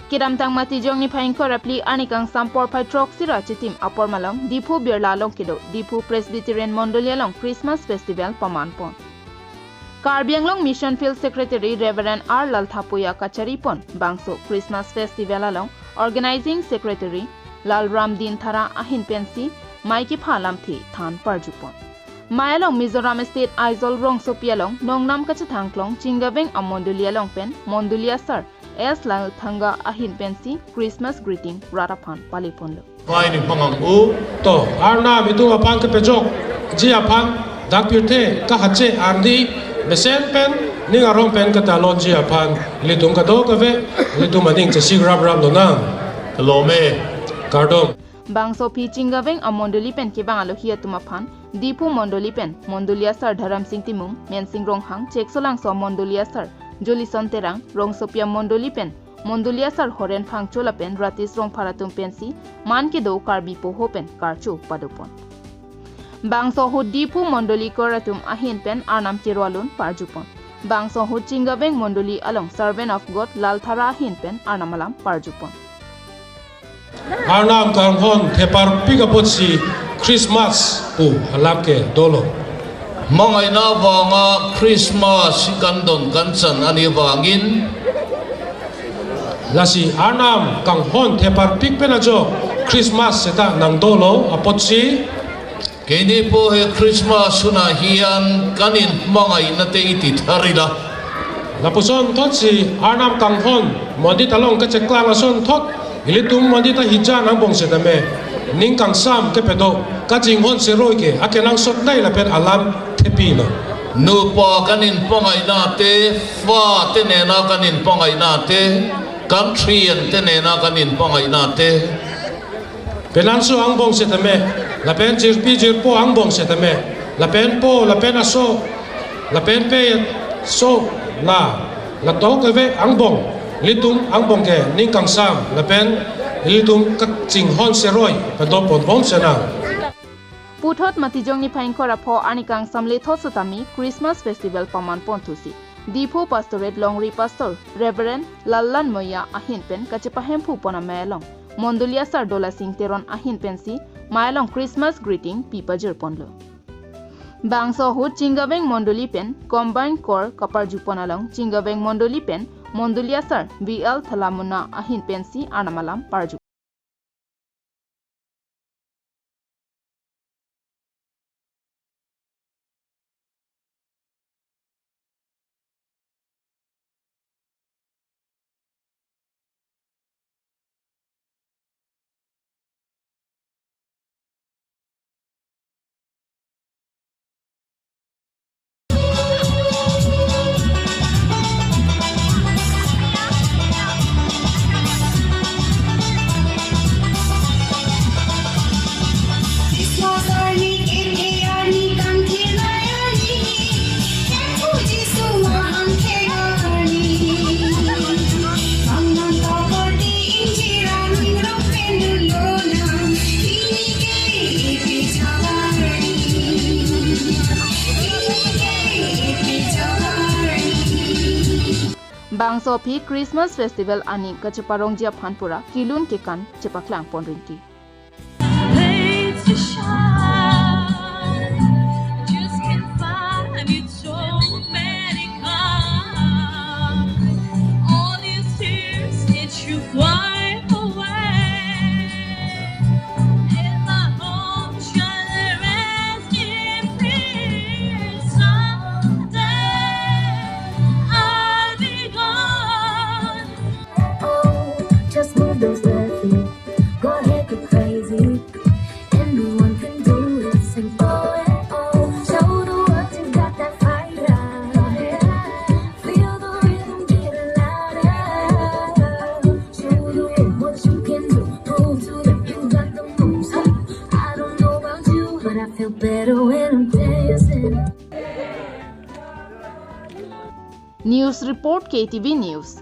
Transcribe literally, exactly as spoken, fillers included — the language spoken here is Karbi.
Kedamtang Matijong niphai ingkoi ra phli arni kangsam porphai throksi ra chitim apor malom Diphu Birla along kedo Diphu Presbyterian Mondoli along Christmas Festival pamanpon. Karbi Anglong Mission Field Secretary Reverend R Lalthapuya kacharipon bangso Christmas Festival along Organizing Secretary Lalram Dinthara ahin pensi mei kepha lamthe than parjupon. Mei along Mizoram State Aizawl rongsopi along nongnam kachethangklong Chingaveng amondoli along pen mondoli asar S Lalthanga ahin pensi Christmas greeting rat aphan paleponlo. Vai ning pangang u. To, Arnam itum aphan kepajokji aphan dak pirthe kahache arni mesen pen ning arom pen katalonji aphan ilitum kadokave ilitum aning chesik rap rap lonang. Lome. Kardom. Bangso aphi Chingaveng amondoli pen kevang alohi atum aphan Diphu mondoli pen mondoli asar Dharamsing Timung, Mensing Ronghang, Cheksolangso mondoli asar Jolison Terang, rongsopi amondoli pen mondoli asar Horen Phangcho lapen Ratis Rongphar atum pensi man kedo Karbi poho pen karcho padopon. Bangso ahut Diphu mondoli kor atum ahin pen Arnam kero alun parjupon. Bangso ahut Chingaveng mondoli along Servant of God Lalthara ahin pen Arnam alam parjupon. Arnam kanghon theparpik apotsi Christmas pu alam ke dolo. Mangaina vanga Christmas si kandon kanchan ani vangin. Lasi Arnam kanghon theparpik pen ajo Christmas seta nangdolo apotsi. Kini po he Christmas suna hian kanin mangaina te iti tharila. Lapuson thotsi Arnam kanghon mondit along kacheklang ason thot ilitum mondit ahijan angbong setame ning kangsam kepedo kachinghon seroi ke akenangsot nai lapen alam thepilo. Nupa kanin pangaina te, fa te nena kanin pangaina te, country an te nena kanin pangaina te. Penangso angbong setame, lapen jirpi jirpo angbong setame, lapen po, lapen aso, lapen pe so, la, latok eve angbong, ilitum angbong ke ning kangsam, lapen ilitum kachinghon seroi padopon bom senang. Puthot Matijong niphai ingkoi ra pho arni kangsam lethot setame Christmas Festival pamanpon thusi Diphu Pastorate Longri Pastor Reverend Lallan Moya ahin pen kachepahemphu pon amei along mondoli asar Dolasing Teron ahin pensi mei along Christmas greeting pi pajirponlo. Bangso ahut Chingaveng mondoli pen combined kor kaparjupon along Chingaveng mondoli pen mondoli asar V L Thalamuna ahin pensi Arnam alam parju. Bangso aphi Christmas Festival aning kacheparongji aphan pura kelun kekan chepaklang pon rinti. Place to shine. Just can't find it, so many come. All these tears, it should wipe away. And my home shall rest in peace someday. I'll be gone. Oh, just move those left feet. Go ahead, go crazy. Anyone can do it. Sing oh, eh, oh. Show the world you got that fire. Feel the rhythm getting louder. Show the world what you can do. Prove to them you got the moves. I don't know about you, but I feel better when I'm dancing. News report, K T V News.